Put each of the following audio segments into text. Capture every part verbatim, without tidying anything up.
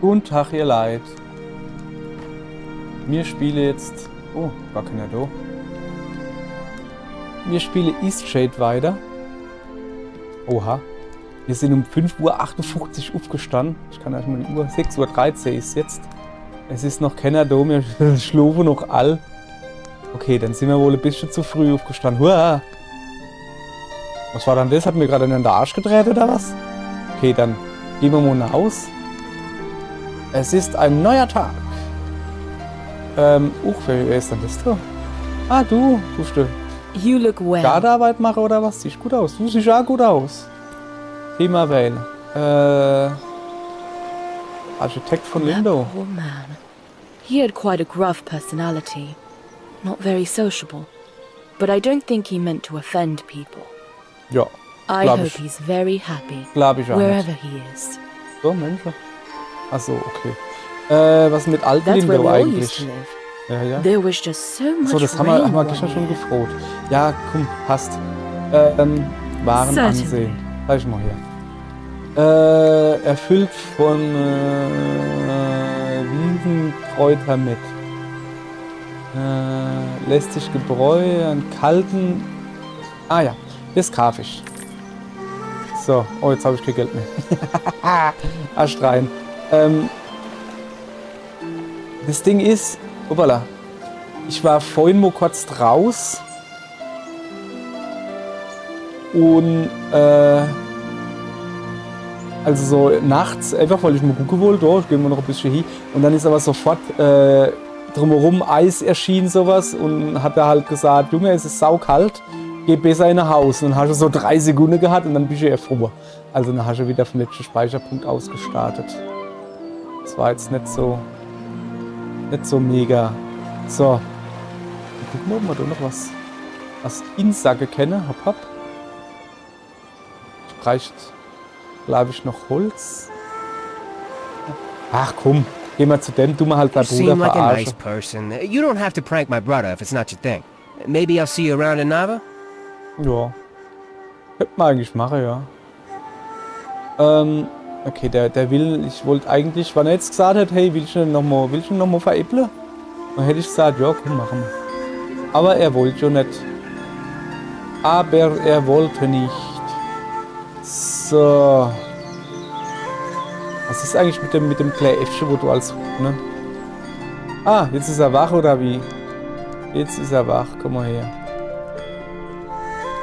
Guten Tag, ihr Leit. Mir spiele jetzt... Oh, gar keiner do. Mir spiele Eastshade weiter. Oha. Mir sin um fünf Uhr achtundfünfzig uffgestann. Ich kann eich mol die Uhr... Sechs Uhr dreizeh is jetzt. Es is noch kenner do, mir schlofe noch all. Okay, dann sin mir wohl e bissche zu früh uffgestann. Hua! Was war dann des? Hat mir grad einer in de Arsch getrete oder was? Okay, dann gehn mir mol naus. Es ist ein neuer Tag. Ähm, uch, wer, wer is dann des do? Ah, du, du Stück. You look well. Gardearbeit mache oder was? Siehsch gut aus. Du siehsch aa gut aus. Thema wähle. Äh, Architekt von Lindo. Poor man. He had quite a gruff personality. Not very sociable. But I don't think he meant to offend people. Ja, I glaub hope ich. He's very happy, glaub ich auch wherever nicht. He is. So, Mensch. Ach so, okay. Äh, was mit Alten Lindo eigentlich? That's where we all used to live. Ja, ja. There was just so much rainwater here. So, das haben wir, haben wir gestern schon gefroht. Ja, komm, passt. Ähm, Waren ansehen. Certainly. Zeig ich mal hier. Äh, erfüllt von, äh, Wiesenkräuter mit. Äh, lässt sich Gebräu an kalten. Ah ja, des kaaf ich. So, oh, jetzt hab ich kein Geld mehr. Ast rein. Ähm, des Ding is, hoppala, ich war vorhin mo kurz draus un, äh, also so nachts, einfach weil ich mo gucke wollt, oh, ich geh mo noch e bissche hie. Un dann is aber sofort, äh, drumherum Eis erschienen, sowas, un hat er halt gesagt, Junge, es is saukalt, geh besser in de Haus. Un dann hasch du so drei Sekunde gehat un dann bisch du erfror. Also dann hasch du wieder vom letschte Speicherpunkt aus gestartet. Des war jetzt net so, net so mega. So. Gucke mer, ob mer do noch was, was insacke kenne. Hopp, hopp. Ich bräucht, glaub ich, noch Holz. Ach komm, geh mer zu dem, du mer halt mein Bruder verarsche. You seem like a nice person. You don't have to prank my brother if it's not your thing. Maybe I'll see you around in Nava? Ja. Könnt mer eigentlich mache, ja. Ähm, okay, der, der will, ich wollt eigentlich, wann er jetzt gesagt hätt, hey, willsch du noch mo, willsch du noch mo veräpple? Dann hätt ich gesagt, ja, komm, mache mer. Aber er wollt ja net. Aber er wollt net. So. Was is eigentlich mit dem, mit dem klää Äffche, wo du als, ne? Ah, jetzt is er wach, oder wie? Jetzt is er wach, komm mo her.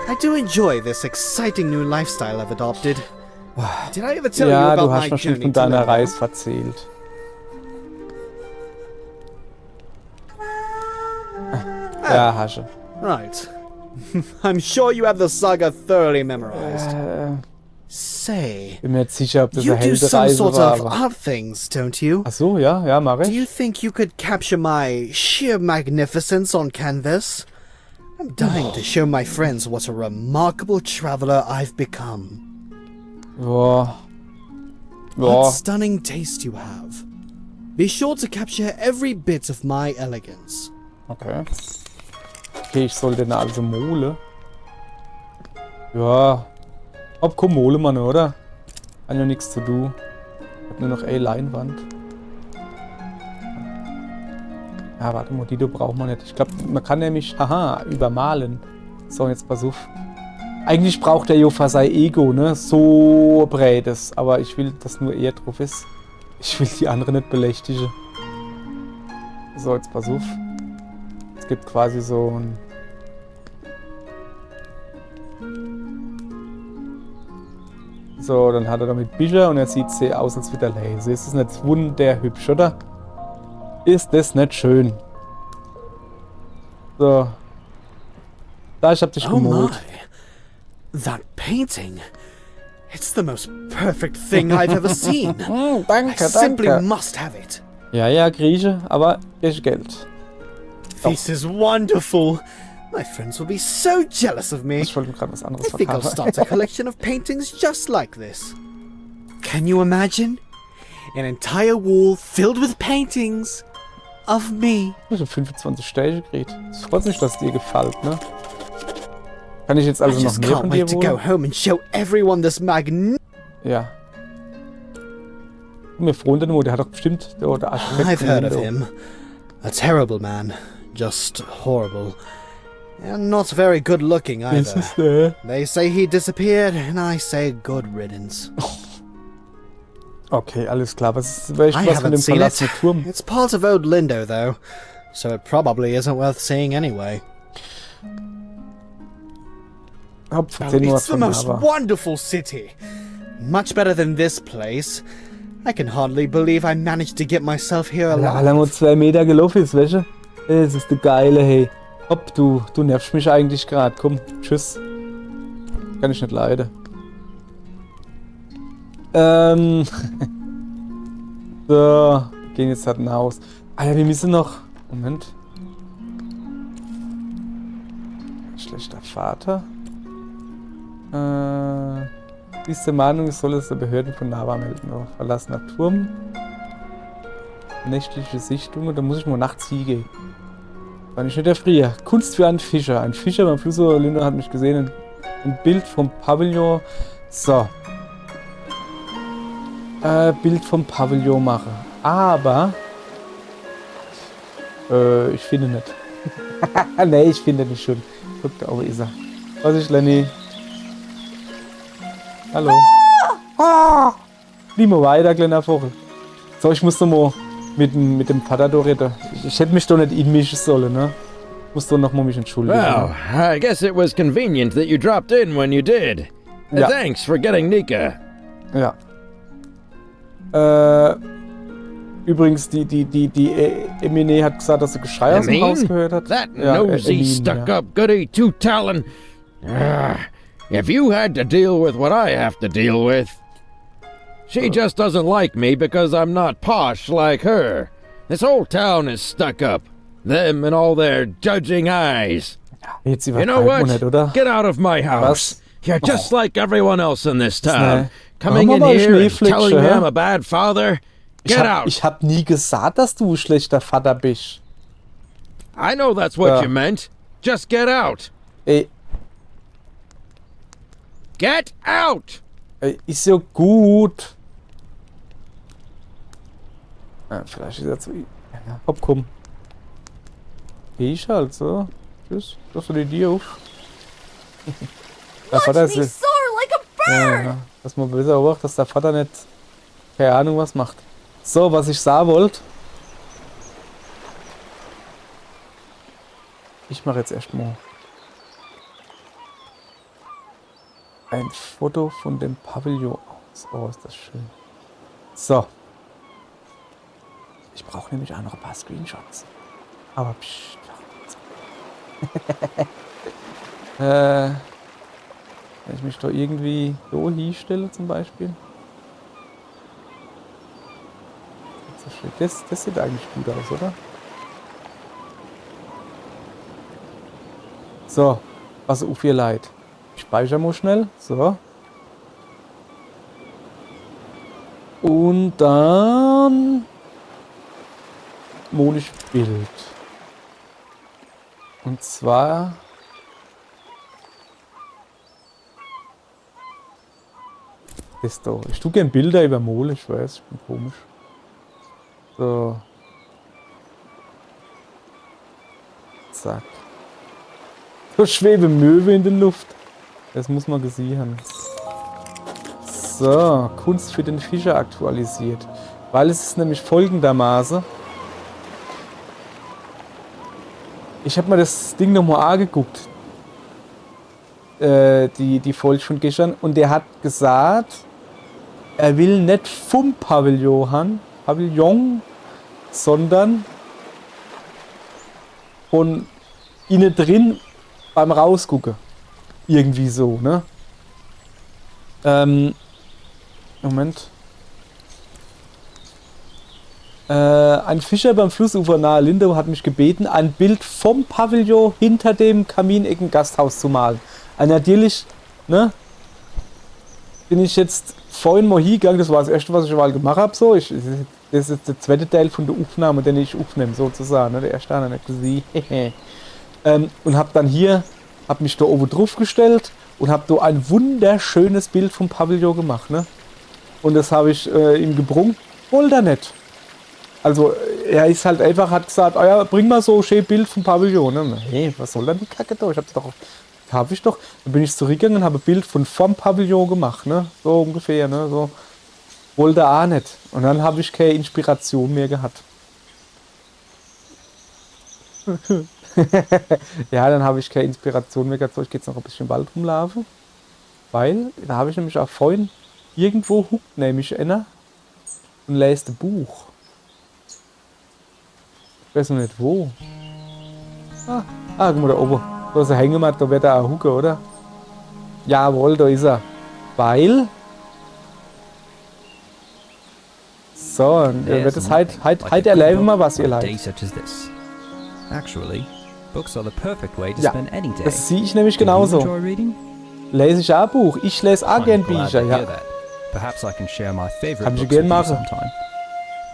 I do enjoy this exciting new lifestyle I've adopted. Did I ever tell you about my journey to Nirvana? Ja, du hasch mer schon von deiner Reis verzählt. Ah. Ja, hasch du. Right. I'm sure you have the saga thoroughly memorized. Äh, Say, bin mer net sicher, ob des e Heldereis war, aber... You do some sort of art things, don't you? Ach so, ja, ja, mach ich. Do you think you could capture my sheer magnificence on canvas? I'm dying to show my friends what a remarkable traveler I've become. Ja. Ja. What stunning taste you have. Be sure to capture every bit of my elegance. Okay. Okay, ich soll den also mole. Ja. Hopp, komm, mole mer, oder? Hat jo nix zu du. Hat nur noch e Leinwand. Ja, wart mo, die do braucht mer net. Ich glaub, mer kann nämlich, haha, übermale. So, jetzt pass uff. Eigentlich braucht er jo für sei Ego, ne? So Brädes. Aber ich will, dass nur er druff is. Ich will die andere net belästige. So, jetzt pass uff. Es gibt quasi so en... So, dann hat er damit Bicher un er sieht sehr aus, als würd er lese. Is des net wunderhübsch, oder? Is des net schön? So. Da, ich hab dich gemolt. Oh my. That painting. It's the most perfect thing I've ever seen. Hm, danke, danke. I simply must have it. Ja, ja, Grieche, aber ich Geld. Doch. This is wonderful. My friends will be so jealous of me. Ich wollte grad was anderes verkaufen. I think I'll start a collection of paintings just like this. Can you imagine? An entire wall filled with paintings of me. Ich hab fünfundzwanzig Sterne gekriegt. Es freut mich, dass dir gefällt, ne? Kann ich jetzt also noch mehr von dir holen? I just can't wait to go home and show everyone this magn- Ja. Mir Freunde, der hat doch bestimmt, der, der Architekt. I've heard of him. A terrible man. Just horrible. And not very good looking either. They say he disappeared, and I say good riddance. Okay, alles klar. Was, weißt du was von dem verlassenen Turm? It's part of Old Lindo, though, so it probably isn't worth seeing anyway. Hauptsache nur was von Lava. It's the most wonderful city. Much better than this place. I can hardly believe I managed to get myself here alive. Weil er nur zwei Meter gelaufen ist, weißt du? Das ist die geile, hey. Hopp, du, du nervst mich eigentlich grad. Komm, tschüss. Kann ich net leide. Ähm. So, gehen jetzt halt nach Haus. Ah ja, wir müssen noch. Moment. Schlechter Vater. Äh. Diese Mahnung soll es der Behörden von Nava melden. Oh, verlassener Turm. Nächtliche Sichtungen, da muss ich nur nachts hingehen. Wann ich net erfriere. Kunst für einen Fischer. Ein Fischer beim Fluss Lindo hat mich gesehen. Ein, ein Bild vom Pavillon. So. Äh, Bild vom Pavillon mache. Aber Äh, ich finde net. Nee, ich finde net schon. Guck, da oben ist er. Was ist, Lenny? Hallo. Ah! Flieg mo weiter, kleiner Vogel. So, ich muss noch mo mit dem, mit dem Vater do rede. Ich, ich hätt mich doch net inmische solle, ne? Muss doch noch mo mich entschuldige. Well, I guess it was convenient that you dropped in when you did. Ja. Thanks for getting Nika. Ja. Äh, übrigens, die, die, die, die äh, Emine hat gesagt, dass sie Geschrei aus dem Haus gehört hat. That Ja, äh, nosy, Emine, stuck ja. Up goody two talon. Ah, if you had to deal with what I have to deal with. She just doesn't like me because I'm not posh like her. This whole town is stuck up. Them and all their judging eyes. Jetzt You know übertreibt man what? Net, oder? Get out of my house. Was? You're just like everyone else in this town. Nee. Coming Mach in mal here and Schneeflöckchen, telling me hä? I'm a bad father. Ich Get hab, out. Ich hab nie gesagt, dass du schlechter Vater bist. I know that's what Ja. You meant. Just get out. Ey, Get out! ey, ist ja gut. Ja, vielleicht ist er zu. Ja, hopp, komm. Geh ich halt so. Tschüss. Lass du die Tür auf. Der Vater Watch me ist. soar like a Ja, bird! ja. Dass man besser obacht, dass der Vater net keine Ahnung was macht. So, was ich sagen wollt. Ich mach jetzt erst mal ein Foto von dem Pavillon aus. Oh, ist das schön. So. Ich brauch nämlich auch noch ein paar Screenshots. Aber psst. Äh, wenn ich mich da irgendwie so hinstelle zum Beispiel. Das, ist schön. Das, das sieht eigentlich gut aus, oder? So, was auf ihr leid. Ich speicher mal schnell. So. Und dann mol ich Bild. Und zwar ist doch. Ich tu gern Bilder über Mol, ich weiß, ich bin komisch. So. Zack. So schwebe Möwe in der Luft. Das muss man gesehen haben. So, Kunst für den Fischer aktualisiert. Weil es ist nämlich folgendermaßen. Ich hab mir das Ding nochmal angeguckt. Äh, die, die Folge von gestern. Und der hat gesagt, er will net vom Pavillon han, Pavillon, sondern von innen drin beim Rausgucke. Irgendwie so, ne? Ähm, Moment. Äh, ein Fischer beim Flussufer nahe Lindau hat mich gebeten, ein Bild vom Pavillon hinter dem Kamin im Gasthaus zu malen. Äh, natürlich, ne? Bin ich jetzt vorhin mal hingegangen, das war das erste, was ich mal gemacht hab, so. Ich, das ist jetzt der zweite Teil von der Aufnahme, den ich aufnehme, sozusagen, ne? Der erste hat er net gesehen. Ähm, und hab dann hier, hab mich da oben drauf gestellt und hab da ein wunderschönes Bild vom Pavillon gemacht, ne? Und das hab ich, äh, ihm gebrungen. Wollt er net. Also, er is halt einfach, hat gesagt, ah ja, bring mol so e schee Bild vom Pavillon, ne? Hey, was soll dann die Kacke do? Ich hab doch, hab ich doch, dann bin ich zurückgegangen und hab e Bild von vorm Pavillon gemacht, ne? So ungefähr, ne? So. Wollt er aa net. Und dann hab ich kee Inspiration mehr gehat. Ja, dann hab ich kee Inspiration mehr gehat. So, ich geh jetzt noch e bissche im Wald rumlaufe. Weil, da hab ich nämlich aa vorhin, irgendwo huckt nämlich einer und läst e Buch. Ich weiß noch net wo. Ah, ah, guck mol do owwe. Do is e Hängematt, do werd er aa hucke, oder? Jawohl, do is er. Weil. So, und, äh, werd es halt, halt, halt erlebe mol was, ihr Leit. Such a book on a day such as this. Actually, books are the perfect way to spend any day. Ja, das sieh ich nämlich genauso. Do you enjoy reading? Les ich aa Buch. Ich les aa gern Bicher, ja. I'm glad to hear that. Perhaps I can share my favorite books with you sometime. Kann ich gern mache.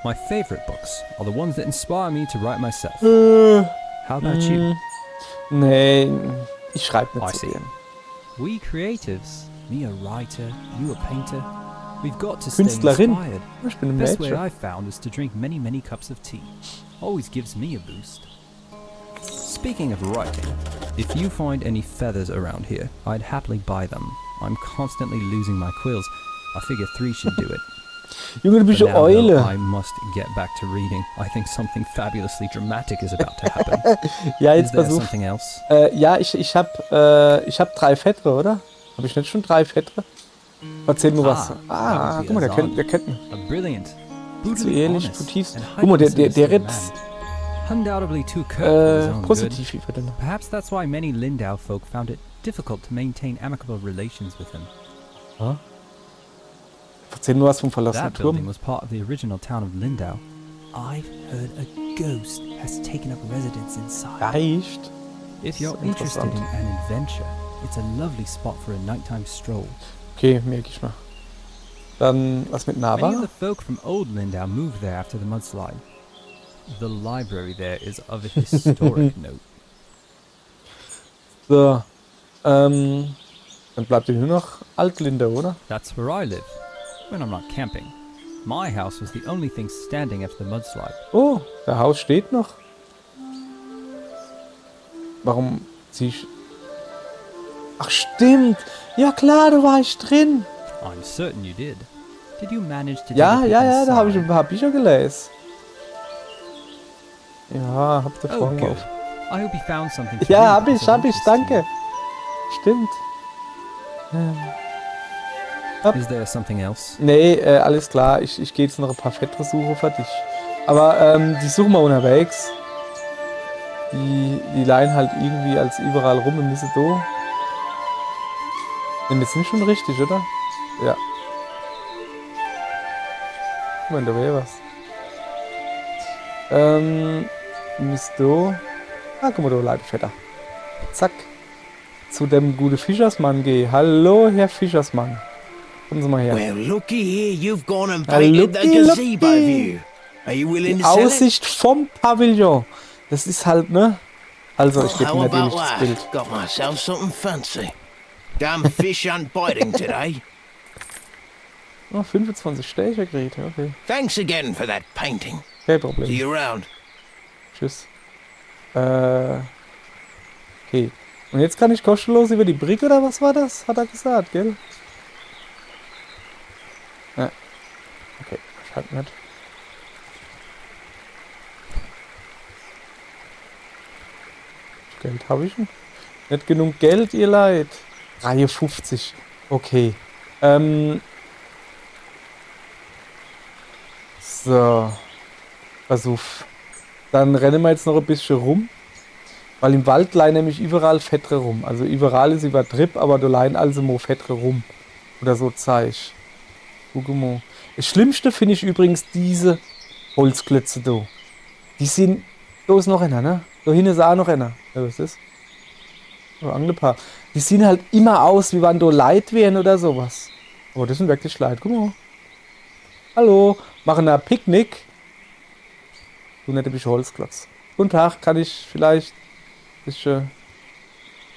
My favorite books are the ones that inspire me to write myself. Äh, how about you? Mm, nee, ich schreib net so gern. I see. We creatives, me a writer, you a painter, we've got to stay inspired. Künstlerin. Ich bin e Mädche. Best way I've found is to drink many, many cups of tea. Always gives me a boost. Speaking of writing, if you find any feathers around here, I'd happily buy them. I'm constantly losing my quills. I figure three should do it. Junge, du bisch e Eule. For now, though, I must get back to reading. I think something fabulously dramatic is about to happen. Ja, jetzt pass uff. Is there something else? Äh, ja, ich, ich hab, äh, ich hab drei Feddere, oder? Hab ich net schon drei Feddere? Verzähl mir was. Ah, guck mol, der kennt, der kennt mich. A brilliant, brutally honest and hypersensitive man. Zu ehrlich, zu tief. Guck mol, der, der, der redt, äh, positiv iwwer de Natur. Undoubtedly too curt for his own good. Perhaps that's why many Lindau folk found it difficult to maintain amicable relations with him. Ja. Verzähl mir was vom verlassenen Turm. That building was part of the original town of Lindau. I've heard a ghost has taken up residence inside. Geist? If you're interested in an adventure, it's a lovely spot for a nighttime stroll. Okay, merk ich mol. Dann was mit Nava? Many of the folk from old Lindau moved there after the mudslide. The library there is of a historic note. So, ähm, dann bleibt jo nur noch Altlinde, oder? That's where I live, when I'm not camping. My house was the only thing standing after the mudslide. Oh, dei Haus steht noch. Warum zieh ich? Ach, stimmt. Ja klar, do war ich drin. I'm certain you did. Did you manage to dig a bit inside? Ja, ja, ja, do hab ich e paar Bicher geles. Ja, hab de Vorhang uff. Oh, good. I hope you found something to read. Ja, hab ich, hab ich, danke. Stimmt. Äh, hopp. Is there something else? Nee, äh, alles klar. Ich, ich geh jetzt noch e paar Feddere suche für dich. Awwer, ähm, die suche mer unnerwegs. Die, die leien halt irgendwie als iwwerall rum. Mir misse do. Nee, mir sin schon richtig, oder? Ja. Guck mol, do wär was. Ähm, misst do. Ah, guck mol, do leit e Fedder. Zack. Zu dem gute Fischersmann geh. Hallo, Herr Fischersmann. Kommen Sie mal her. Well, looky here, you've gone and painted the gazebo view. Are you willing to sell it? Die Aussicht vom Pavillon. Das is halt, ne? Also, ich geb natürlich das Bild. Well, how about that? Got myself something fancy. Damn fish aren't biting today. Oh, fünfundzwanzig Sterne gekriegt, okay. Thanks again for that painting. Kein Problem. See you around. Tschüss. Äh, okay. Und jetzt kann ich kostenlos über die Brücke, oder was war das? Hat er gesagt, gell? Ja. Okay, ich halt net. Geld hab ich net. Net genug Geld, ihr Leit. Dreiundfünfzig. Okay. Ähm. So. Pass uff. Dann renne mer jetzt noch e bissche rum. Weil im Wald leien nämlich iwwerall Feddere rum. Also iwwerall is iwwertribb, awwer do leien also mo Feddere rum. Oder so Zeich. Guck mo. Das Schlimmste find ich übrigens diese Holzklötze do. Die sin, do is noch ener, ne? Do hinne is aa noch ener. Ja, was is? Oh, Anglerpaar. Die sehn halt immer aus, wie wann do Leit wären oder so was. Awwer das sin wirklich Leit. Guck mo. Hallo, machen do Picknick. Du nette bissche Holzklotz. Guten Tag, kann ich vielleicht bissche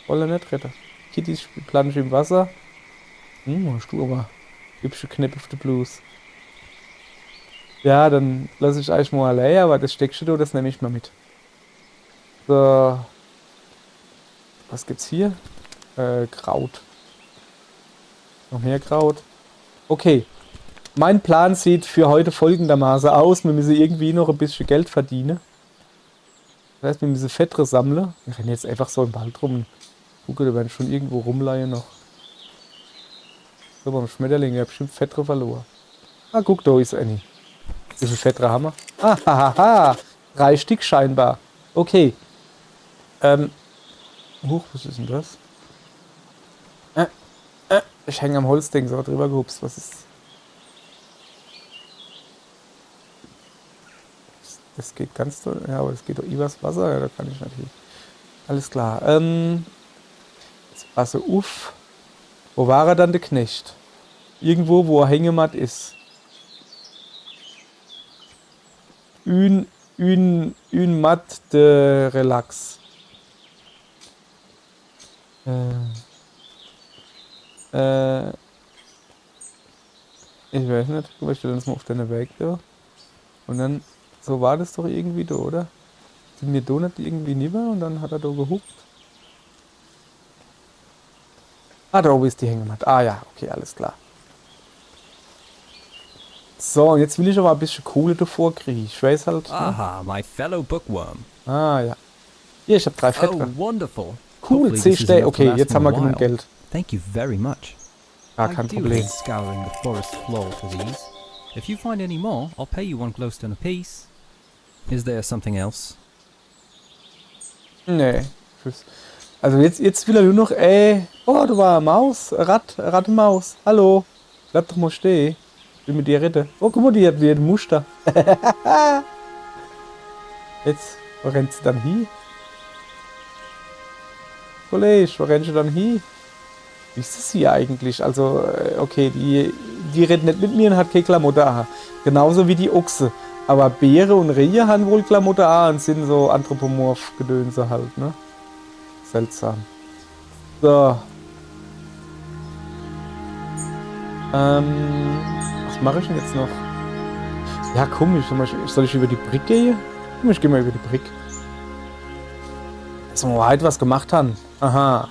Rolle net rette? Kitty sp-, planscht im Wasser. Hm, hascht du awwer hübsche Knepp uff de Blus. Ja, dann lass ich eich mo allee, awwer des Steckche do, des nemm ich mo mit. So. Was gibt's hier? Äh, Kraut. Noch mehr Kraut. Okay. Mein Plan sieht für heute folgendermaße aus. Mir müsse irgendwie noch e bissche Geld verdiene. Des heißt, mir müsse Feddere sammle. Mir renne jetzt einfach so im Wald rum. Gucke, do werre schon irgendwo rumleie noch. So, beim Schmetterling, ich hab bestimmt Feddere verlor. Ah, guck, do is äni. Wie viel Feddere hammer? Ah, ha, ha, ha. Drei Stick scheinbar. Okay. Ähm. Huch, was is dann des? Äh, äh, ich häng am Holzding, so driwwer gehupst. Was is? Des geht ganz doll. Ja, awwer des geht doch iwwers Wasser. Ja, do kann ich net hie. Alles klar. Ähm, jetzt passe uff. Wo war er dann, de Knecht? Irgendwo, wo er hängematt is. Ün, ün, ün matt de relax. Äh, äh, ich weiß net, guck mo, ich stell des mo uff de Weg do. Un dann, so war des doch irgendwie do, oder? Sin mir do net irgendwie niwwer un dann hat er do gehuckt? Ah, do owwe is die Hängematt. Ah ja, okay, alles klar. So, un jetzt will ich awwer e bissche Kohle devor krie. Ich weiß halt, ne? Aha, my fellow bookworm. Ah ja. Hier, ich hab drei Feddere. Oh, wonderful. Cool, zeh Stää. Okay, jetzt hammer genug Geld. Thank you very much. Gar kein Problem. I do hate scouring the forest floor for these. If you find any more, I'll pay you one glowstone apiece. Is there something else? Nee. Tschüss. Also jetzt, jetzt will er nur noch, ey. Oh, do war e Maus. E Ratt, e Ratt, e Maus. Hallo. Bleib doch mo steh. Will mit dir redde. Oh, guck mo, die hat wieder e Muster. Jetzt, wo rennt se dann hie? Kollege, wo rennt se dann hie? Wie is des hier eigentlich? Also, äh, okay, die, die redt net mit mir un hat kee Klamotte a. Genauso wie die Ochse. Awwer Bäre un Rehe han wohl Klamotte a un sin so Anthropomorph-Gedönse halt, ne? Seltsam. So. Ähm, was mach ich dann jetzt noch? Ja, komm, ich, soll ich, soll ich iwwer die Brick gehe? Komm, ich geh mo iwwer die Brick. Dass mer heit was gemacht han. Aha.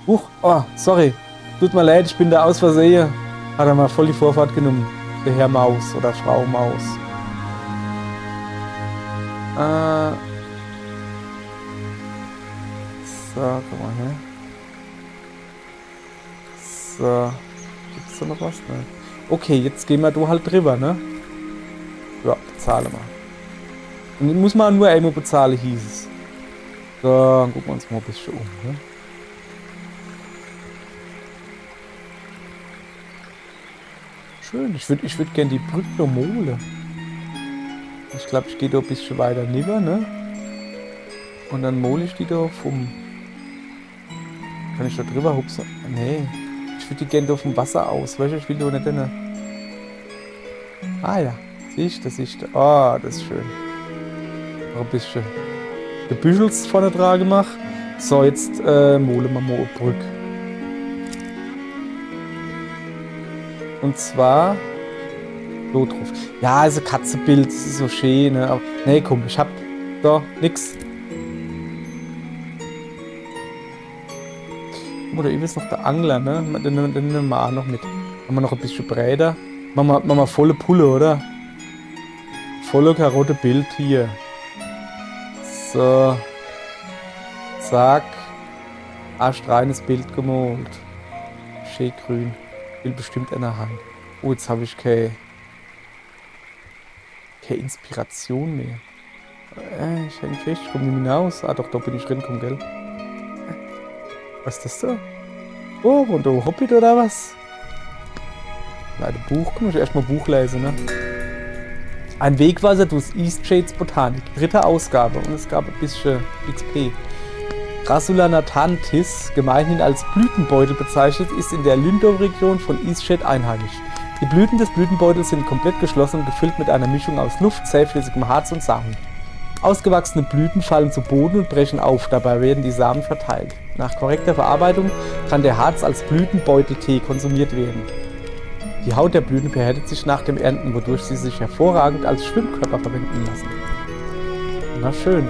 Huch, oh, sorry. Tut mer leid, ich bin do aus Versehe. Hat er mo voll die Vorfahrt genumm. De Herr Maus oder Frau Maus. Äh. So, komm mo her. So. Gibt's do noch was? Nee. Okay, jetzt geh mer do halt driwwer, ne? Ja, bezahle mer. Un muss mer nur emol bezahle, hieß es. So, dann gucke mer uns mo e bissche um, ne? Schön, ich würd, ich würd gern die Brick do mole. Ich glaab, ich geh do e bissche weiter niwwer, ne? Un dann mol ich die do vum Kann ich do driwwer hupse? Nee. Ich würd die gern do vum Wasser aus. Weescht, ich will do net hin. Ah ja. Siehscht, siehscht. Ah, des is schön. Noch e bissche Gebüschels vorne dra gemacht. So, jetzt, äh, mole mer mo e Brick. Un zwar so druff. Ja, also Katzebild, des is so schee, ne? Awwer, nee, komm, ich hab do nix. Guck mo, do iwwe is noch de Angler, ne? Den, den nemme mer aa noch mit. Hammer noch e bissche Bräder. Mache mer, mache mer volle Pulle, oder? Volle Karotte Bild hier. So. Zack. Aschtreines Bild gemolt. Schee grün. Will bestimmt eener han. Oh, jetzt hab ich kee Kee Inspiration mehr. Äh, ich häng fescht, ich komm nimmi naus. Ah, doch, do bin ich rinkomm, gell? Was is des do? Oh, un do Hobbit oder was? Leider Buch, kann ich erscht mo Buch lese, ne? Ein Wegweiser durch Eastshades Botanik, dritte Ausgabe, un es gab e bissche X P. Crassula nathantis, gemeinhin als Blütenbeutel bezeichnet, ist in der Lindor-Region von Eastshade einheimisch. Die Blüten des Blütenbeutels sind komplett geschlossen und gefüllt mit einer Mischung aus Luft, zähflüssigem Harz und Samen. Ausgewachsene Blüten fallen zu Boden und brechen auf, dabei werden die Samen verteilt. Nach korrekter Verarbeitung kann der Harz als Blütenbeuteltee konsumiert werden. Die Haut der Blüten verhärtet sich nach dem Ernten, wodurch sie sich hervorragend als Schwimmkörper verwenden lassen. Na schön.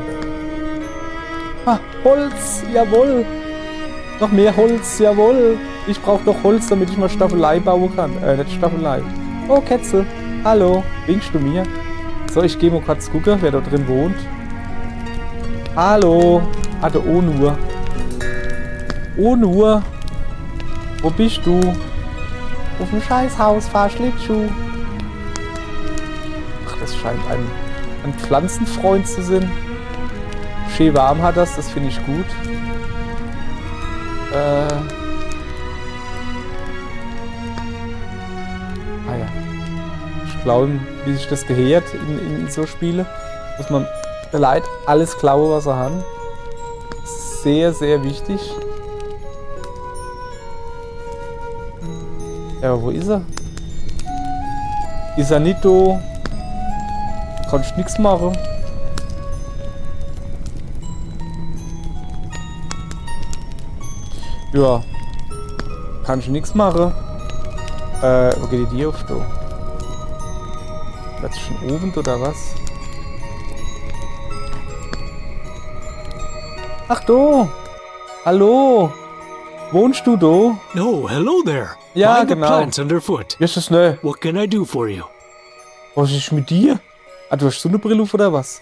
Ah, Holz, jawohl. Noch mehr Holz, jawohl. Ich brauch doch Holz, damit ich mol Staffelei baue kann. Äh, net Staffelei. Oh, Kätzel. Hallo. Winkst du mir? So, ich geh mol kurz gucke, wer do drin wohnt. Hallo. Ah, de Onur. Onur. Wo bist du? Uff'm Scheißhaus, fahr Schlittschuh. Ach, das scheint ein, ein Pflanzenfreund zu sein. Schee warm hat das, das find ich gut. Äh. Ah ja. Ich glaube, wie sich das gehört in, in so Spiele, muss man de Leit alles klaue, was se han. Sehr, sehr wichtig. Ja, aber wo is er? Is er nit do? Kannst nix mache. Ja. Kannst nix mache. Äh, wo geht die Dier uff, do? Wär's schon Owend oder was? Ach, do! Hallo! Wohnst du do? Oh, hello there. Ja, genau. Mind the plants underfoot. Jetzt is ne. What can I do for you? Was is mit dir? Ah, du hast so ne Brille uff oder was?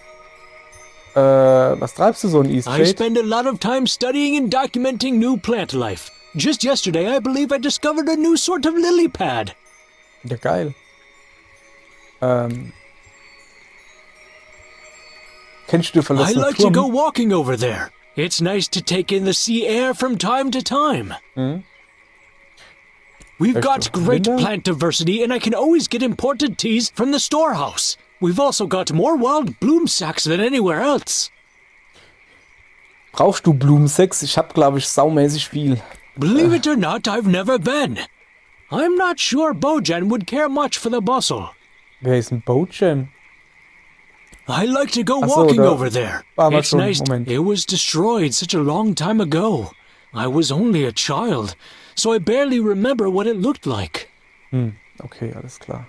Äh, was treibst du so in East Jade? I spend a lot of time studying and documenting new plant life. Just yesterday, I believe I discovered a new sort of lily pad. Ja, geil. Ähm. Kennst du den verlassenen Turm? I like to go walking over there. It's nice to take in the sea air from time to time. Mhm. We've got great plant diversity, and I can always get imported teas from the storehouse. We've also got more wild bloom sacks than anywhere else. Brauchst du Blumensäcke? Ich hab, glaub ich, saumäßig viel. Believe it or not, I've never been. I'm not sure Bojan would care much for the bustle. Wer is denn Bojan? I like to go walking over there. Ach so, da waren wir schon. It's nice. Moment. It was destroyed such a long time ago. I was only a child, so I barely remember what it looked like. Hm, okay, alles klar.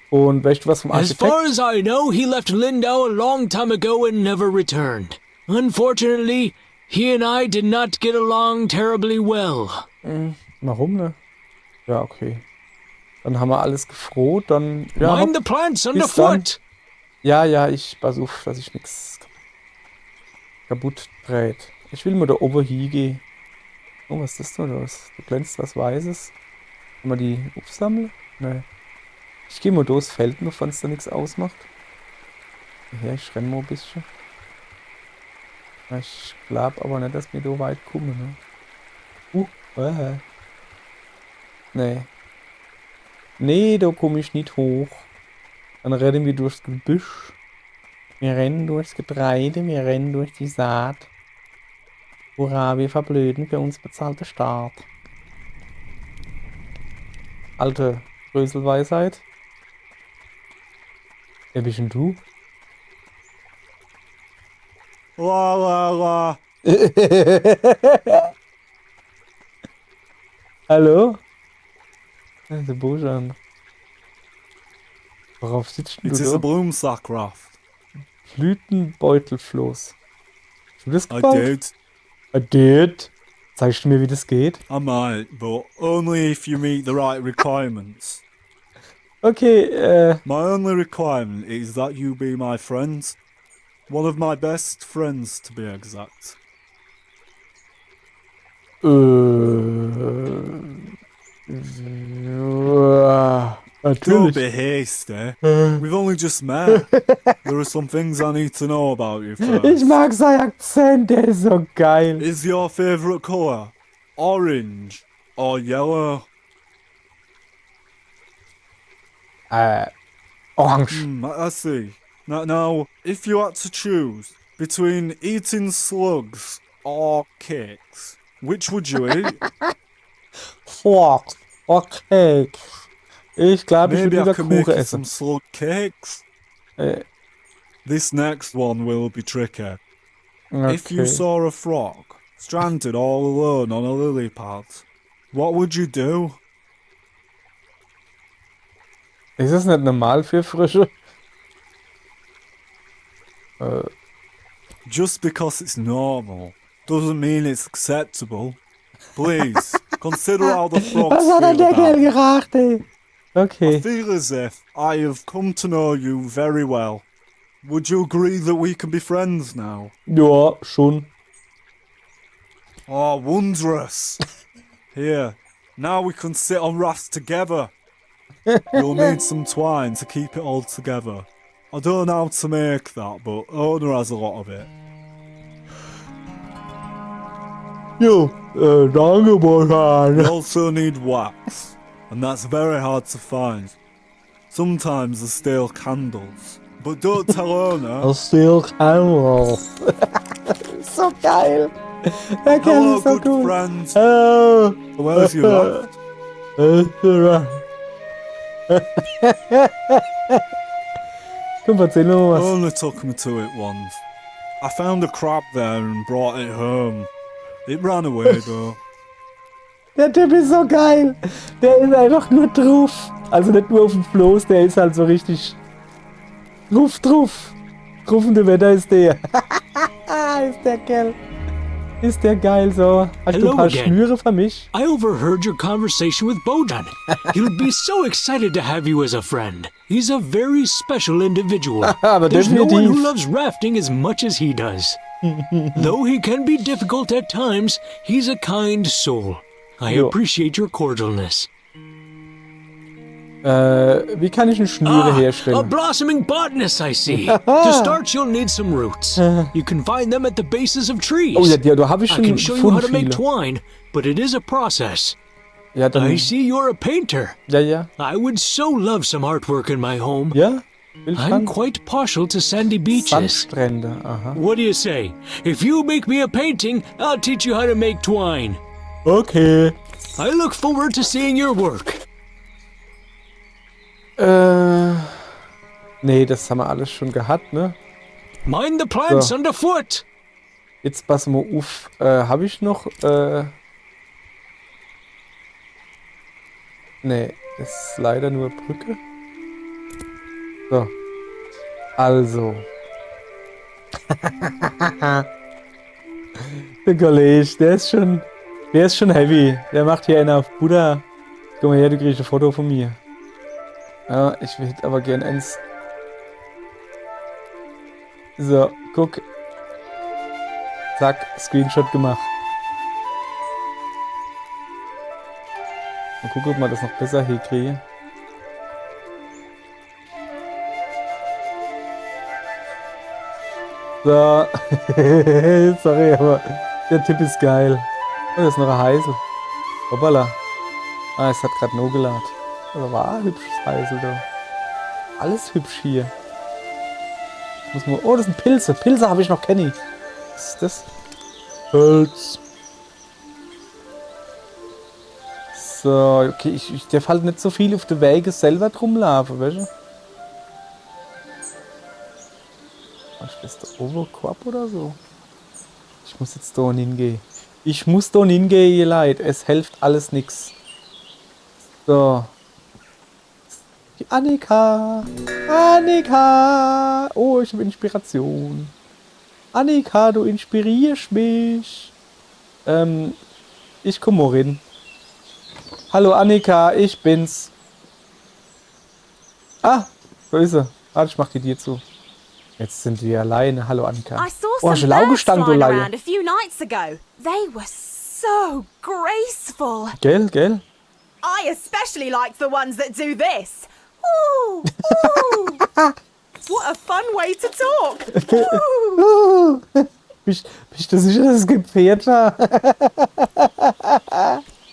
Und weißt du was vom Architekt? As far as I know, he left Lindau a long time ago and never returned. Unfortunately, he and I did not get along terribly well. Hm, warum, ne? Ja, okay. Dann haben wir alles gefroht, dann, ja, hopp, bis dann. Mind the plants underfoot. Ja, ja, ich pass uff, dass ich nix kaputt trät. Ich will mol do owwe hiegeh. Oh, was is das denn los? Do glänzt was Weißes. Kann man die uffsammle? Nee. Ich geh mol durchs Feld, nur wann's do nix ausmacht. Ja, ich renn mol e bissche. Ja, ich glaub aber net, dass mir do weit kumme, ne? Uh, äh. Nee. Nee, do kumm ich nit hoch. Dann renne mir durchs Gebüsch. Wir rennen durchs Getreide, wir rennen durch die Saat. Hurra, wir verblöden für uns bezahlte Staat. Alte Schröselweisheit. Wer bist denn du? La, la, la. Hallo? Ja, de Bojan. Worauf sitzt denn du do? It is a broom sack raft. Blütenbeutelfloß. Hast du das gebaut? I did. I did. Zeigst du mir, wie das geht? I might, but only if you meet the right requirements. Okay, äh. My only requirement is that you be my friend. One of my best friends, to be exact. Äh, ja, natürlich. Don't be hasty. Äh. We've only just met. There are some things I need to know about you first. Ich mag sein Akzent, der ist so geil. Is your favorite color orange or yellow? Äh, orange. Hmm, I, I see. Now, now, if you had to choose between eating slugs or cakes, which would you eat? Slugs or cakes. Ich glaub, ich würd lieber Kuche essen. Maybe I can make you some slug cakes. Äh. This next one will be tricky. Okay. If you saw a frog stranded all alone on a lily pad, what would you do? Is es net normal für Frösche? Äh. Just because it's normal doesn't mean it's acceptable. Please, consider how the frogs feel about it. Was hat dann der Kerl geracht, ey? Okay. I feel as if I have come to know you very well. Would you agree that we can be friends now? Ja, schon. Oh, wondrous. Here, now we can sit on rafts together. You'll need some twine to keep it all together. I don't know how to make that, but Ona has a lot of it. Jo, äh, danke, Botan. We also need wax, and that's very hard to find. Sometimes there's steel candles, but don't tell Ona. A steel candle. So geil. Der Kerl is so cool. Hello, good friend. Oh. Where's your raft? Komm, erzähl noch was. Ona took me to it once. I found a crab there and brought it home. It ran away, though. Der Typ is so geil. Der is einfach nur druff. Also net nur uff em Floß, der is halt so richtig druff, druff. Druff un de Wetter is der. Is der geil. Is der geil so. Hast du e paar Schnüre für mich? Hello again. I overheard your conversation with Bojan. He'll be so excited to have you as a friend. He's a very special individual. Aber definitiv. There's no one who loves rafting as much as he does. Though he can be difficult at times, he's a kind soul. I appreciate your cordialness. Äh, wie kann ich denn Schnüre herstellen? Ah, a blossoming botanist, I see. To start, you'll need some roots. You can find them at the bases of trees. Oh ja, die, da hab ich schon gefunden, viele. I can show you how to make twine, but it is a process. Ja, dann. I see you're a painter. Ja, ja. I would so love some artwork in my home. Ja? I'm quite partial to sandy beaches. Sandstrände, aha. What do you say? If you make me a painting, I'll teach you how to make twine. Okay. I look forward to seeing your work. Äh, nee, das haben wir alles schon gehabt, ne? Mind the plants underfoot. So. Jetzt pass mo uff. Äh, hab ich noch, äh, nee, is leider nur Brücke. So. Also. Der Kollege, der is schon, der is schon heavy. Der macht hier eener uff Buddha. Komm mo her, du kriegst e Foto von mir. Ja, ich hätt aber gern eens. So, guck. Zack, Screenshot gemacht. Mo gucke, ob mer das noch besser hiekriege. So. Sorry, aber der Typ is geil. Oh, do is noch e Heisel. Hoppala. Ah, es hat grad nogelad. Das war e hübsches Heisel do. Alles hübsch hier. Muss mo, oh, das sin Pilze. Pilze hab ich noch kenni. Was is das? Holz. So, okay, ich, ich derf halt net so viel uff de Wege selwer drumlaafe, weesche? Was is das, de Owokorb oder so? Ich muss jetzt do hingeh. Ich muss do hingeh, ihr Leit. Es helft alles nix. So. Die Annika. Annika. Oh, ich hab Inspiration. Annika, du inspiriersch mich. Ähm, ich komm mo rin. Hallo Annika, ich bin's. Ah, do is se. Wart, ich mach die Dier zu. Jetzt sin mer alleine. Hallo Annika. I saw some birds flying around a few nights ago. Oh, hast e Laugestang, du Laie. They were so graceful. Gell, gell? I especially liked the ones that do this. Ooh, ooh. What a fun way to talk. Ooh. Bist, bist du sicher, dass es kein Pferd war?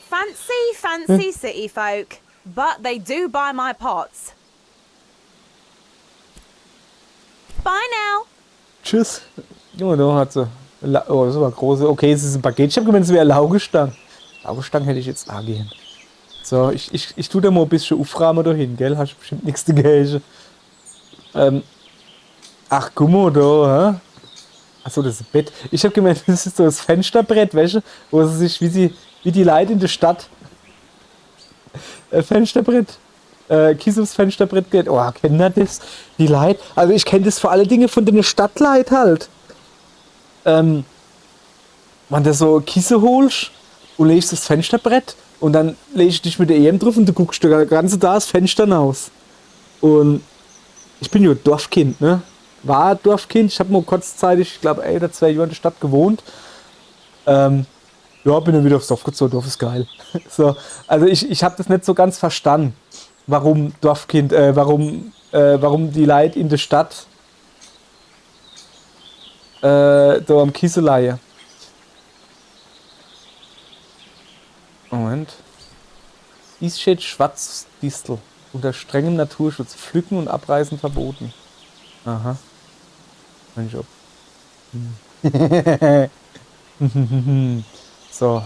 Fancy, fancy city folk, but they do buy my pots. Bye now. Tschüss. Junge, do hat se La-, oh, das war große. Okay, es is e Paket. Ich hab gemeint, es wär e Laugestang. Laugestang hätt ich jetzt aa gern. So, ich, ich, ich tu do mo e bissche uffraame do hin, gell? Hast bestimmt nix dagege. Ähm, ach, guck mo do, hä? Ach so, das is e Bett. Ich hab gemeint, das is so das Fensterbrett, weesche? Wo se sich, wie die, wie die Leit in de Stadt. Äh, Fensterbrett. äh, Kisse uffs Fenschterbrett gelegt. Oh, kennt ihr das? Die Leit. Also ich kenn das vor alle Dinge von de Stadtleit halt. Ähm, wann de so Kisse holsch un leegscht uffs Fenschterbrett un dann leegscht dich mit de Ärm druff un du guckscht de ganze Dag uffs Fenschter naus. Un ich bin jo Dorfkind, ne? War Dorfkind, ich hab nur kurzzeitig, ich glaub, ein oder zwei Johr in de Stadt gewohnt. Ähm, ja, bin dann wieder uffs Dorf gezoge, Dorf is geil. So, also ich, ich hab das net so ganz verstann, warum Dorfkind, äh, warum, äh, warum die Leit in de Stadt äh, do am Kisse leie. Moment. Eastshade Schwarzdistel. Unter strengem Naturschutz. Pflücken und Abreißen verboten. Aha. Mensch, ob. Hm. So.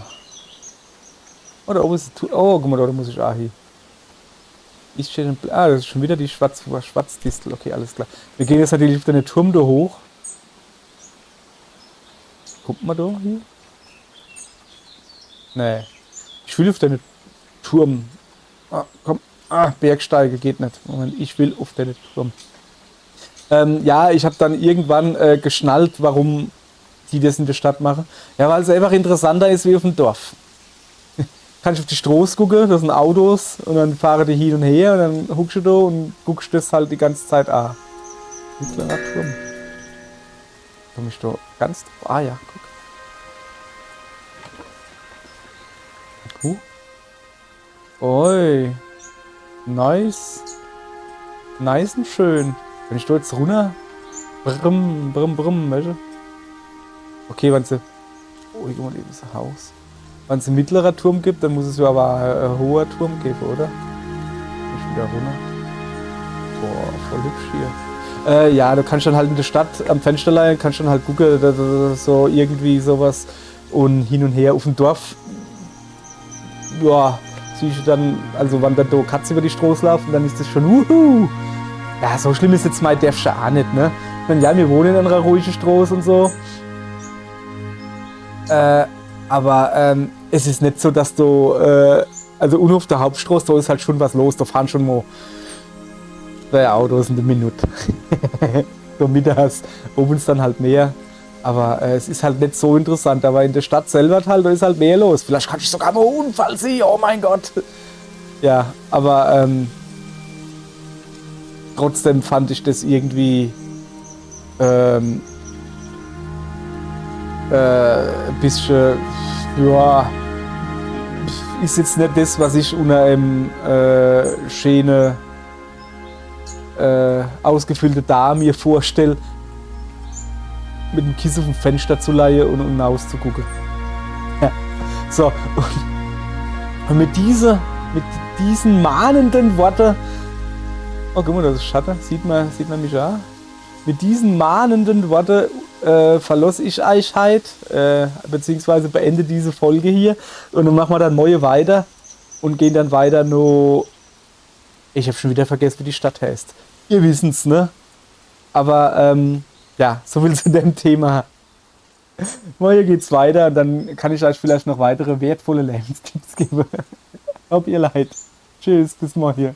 Oder ob es. Tu- Oh, guck mal, da muss ich auch hin. Eastshade. Ah, das is schon wieder die Schwarz Schwarzdistel. Okay, alles klar. Mir gehn jetzt natürlich uff de Turm do hoch. Kommt ma do hin? Nee. Ich will uff de Turm. Ah, komm. Ah, Bergsteige geht net. Moment, ich will uff de Turm. Ähm, ja, ich hab dann irgendwann äh, geschnallt, warum die das in de Stadt mache. Ja, weil's einfach interessanter is wie uffm Dorf. Kannsch uff die Stroß gucke, do sin Autos un dann fahre die hin un her un dann huckscht du do un guckscht das halt die ganze Zeit a. Mittlerer Turm. Komm ich do ganz drauf? Ah ja, guck. Kuh? Oi. Nice. Nice un schön. Wenn ich do jetzt runner. Brumm, brumm, brumm, weißt du? Okay, wenn se. Oh, guck mal, das Haus. Wenn's en mittlerer Turm gibt, dann muss es ja aber e hoher Turm gebe, oder? Is wieder runner. Boah, voll hübsch hier. Äh, ja, du kannsch dann halt in de Stadt am Fenschter leie, kannsch dann halt gucke, dass, dass, dass so irgendwie sowas un hin un her uffm Dorf. Ja, siehsch du dann, also wann dann do Katze über die Stroß laufen, dann is das schon wuhu. Ja, so schlimm is jetzt mei Dörfche a net, ne? Ich mein, ja, mir wohne in ener ruhige Stroß un so. Äh, aber ähm, es is net so, dass du, äh, also unne uff de Hauptstroß, do is halt schon was los, do fahren schon mo drei Autos in de Minut. So mittags, owends dann halt mehr. Aber äh, es is halt net so interessant, aber in de Stadt selber halt, do is halt mehr los. Vielleicht kann ich sogar mo en Unfall sehe, oh mein Gott. Ja, aber ähm, trotzdem fand ich das irgendwie ähm, äh, e bissche, ja, is jetzt net das, was ich unner em äh, schöne, äh, ausgefüllte Dag mir vorstell, mit em Kisse uffm Fenschter zu leie un, un nauszugucke. Ja. So, un, un mit diese, mit diesen mahnenden Worte, oh, guck mal, das is Schatte, sieht man, sieht man mich a. Mit diesen mahnenden Worte äh, verloss ich eich heit, äh, beziehungsweise beende diese Folge hier un dann mache ma dann morje weiter un gehn dann weiter no. Ich hab schon wieder vergesse, wie die Stadt heißt. Ihr wissen's, ne? Aber ähm, ja, so viel zu dem Thema. Morje geht's weiter un dann kann ich eich vielleicht noch weitere wertvolle Lebenstipps gebe. Ob ihr leid. Tschüss, bis morje.